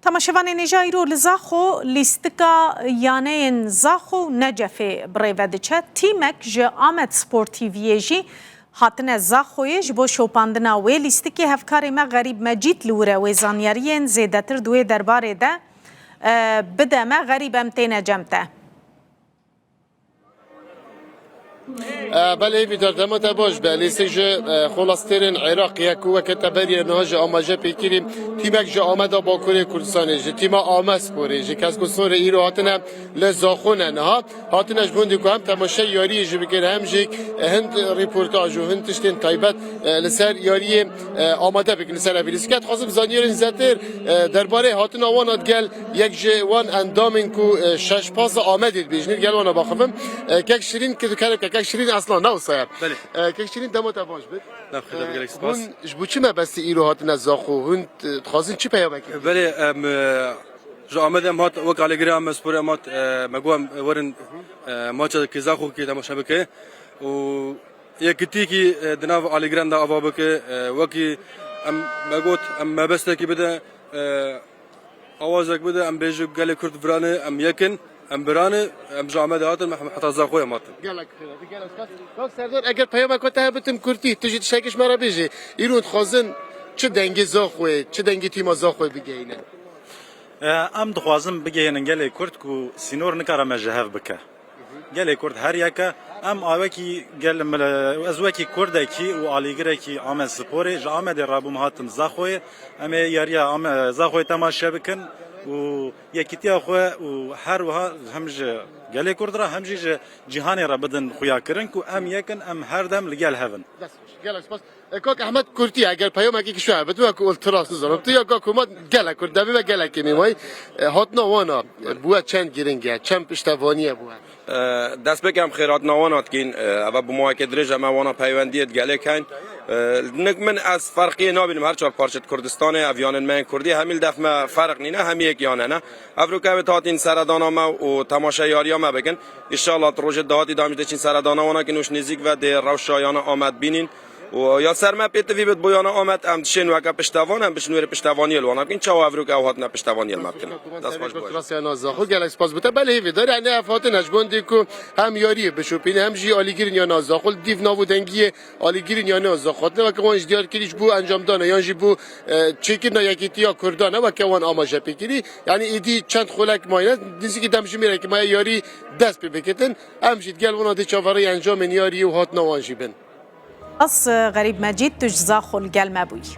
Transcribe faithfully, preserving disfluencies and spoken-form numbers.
Temaşevanên hêja, îro li Zaxo lîstika yaneyên Zaxo û Necefê bi rê ve diçe. Tîmek ji Amed Spor T V'yê jî hatine Zaxoyê ji bo şopandina wê lîstikê. Hevkarê me Xerîb Mecîd li wir e, wê zanyariyên zêdetir di wê derbarê de, e, bide me. Xerîb, em têne cem te. E, belê, hêvîdar, dema te baş be. Lîstik ji, e, xwelastêrên Iraqê ye ku weke te beriye niha ji amaje pêkirî, tîmek ji Ameda Bakurê Kurdistanê, ji tîma Amesporê, ji Keskusorê îro hatine li Zaxo ne niha. Hatine ji bo hindê ku hem temaşe yariyê jî bikin, hem jî hin reportaj û hin tiştên taybet, e, li ser yariyê, e, amade bikin, li ser evî lîstikê. Dixwazim zanyarên zêdetir, e, derbarê hatina wan a digel yek ji wan endamên ku, e, şeş pasa Amedê dibêjin, gel wana baxivim. E, kek Şirîn, kek, kek Şirîn Aslan, ne wisa ye? Belê. E, kek Şirîn, dema te baş bit. Nav xêr de, gelek spas. Hûn ji bo çi mebestî îro hatine Zaxo? Hûn, e, dixwazin çi peyamekê? Belê, em, e, ji Amedê em hat, wek alîgirê em sporê em hat, e, me got em werin, e, maçekî Zaxo kî temaşe bike. Û yekitîkî, e, di nav alîgiran de ava bike, e, wekî em, me got, em mebestekî bide, e, awazek bide, em bêjin gelê Kurd virane, em yek in, em birane, em ji Amedê hatin, em heta Zaxoyê em hatin. Gelek xêr, gelek spas. Kak Serdar, eger peyamek te hebe tim kurtî, tu jî tiştekî ji me re bêjî. Îro dixwazin çi dengê Zaxoyê, çi dengê tîma Zaxoyê bigehînin? E, em dixwazin bigihênin gelê Kurd ku sînor nikare me ji hev bike. Gelê Kurd her yek e. Em a wekî gel, ez wekî Kurdekî û alîgirekî Amed Sporê ji Amedê rabûm hatim Zaxoyê. Em ê yariya Ame-, Zaxoyê temaşe bikin û yekîtiya xwe û her wiha hem ji gelê Kurd re hem jî ji cîhanê re bidin xuyakirin ku em yek in, em her dem li gel hev in. Dest xweş. Gelek spas. E, Kak Ehmed, kurtî, eger peyamekî kişiya bit, wek ultras nizanim. Tu ya Kak Huma gelek kurt, devê ve gelekî mêmayî. E, hatina wana, e, bû we çend giring e, çend piştevaniye bû we? E, dest pê ke em xêr hatina wana dikîn, e, eva bi mawekê dirêj em wana peywendiyê digelek heyn. E, nik min ez ferqiyê nabînim her çar parçet Kurdistanê, ev yanên me yên Kurdî, hemî li def me ferq nîne, hemî yek yane ne. Evroke ev ê hatîn seredana me û temaşe yariya me bikin. Înşallah di rojê dahatî de em jî dê çîn seredana wana kin û ji nêzîk ve dê rewşa yana Amed bînîn. Û ya ser me pêtivî bit bo yana Amed, em dişên weke piştevan, em biçin wêrê piştevaniyê li wana bikin. Çawa evroke ew hatine piştevaniyê li me bikin. Dest xweş bo. Kurtrasya Nazaxo, gelek spas bo te. Belê hêvîdar, yani ev hatine ji bo hindê ku hem yariyê bişopîne, hem jî alîgirên ya Nazaxo, li dîv nav û dengiyê alîgirên ya Nazaxo hatine, weke wan ji diyar kirî ji bo encamdana, yan jî bo, e, çêkirina yekîtiya Kurdan e, weke wan amaje pê kirî. Yani êdî çend xulek mayne, nêzîkî demjimêrekî maye yarî dest pê bikitin. Em jî digel wana dê çaverêya encamên yariyê û hatina wan jî bin. Spas, Xerîb Mecîd, tu ji Zaxo li gel me bûyî.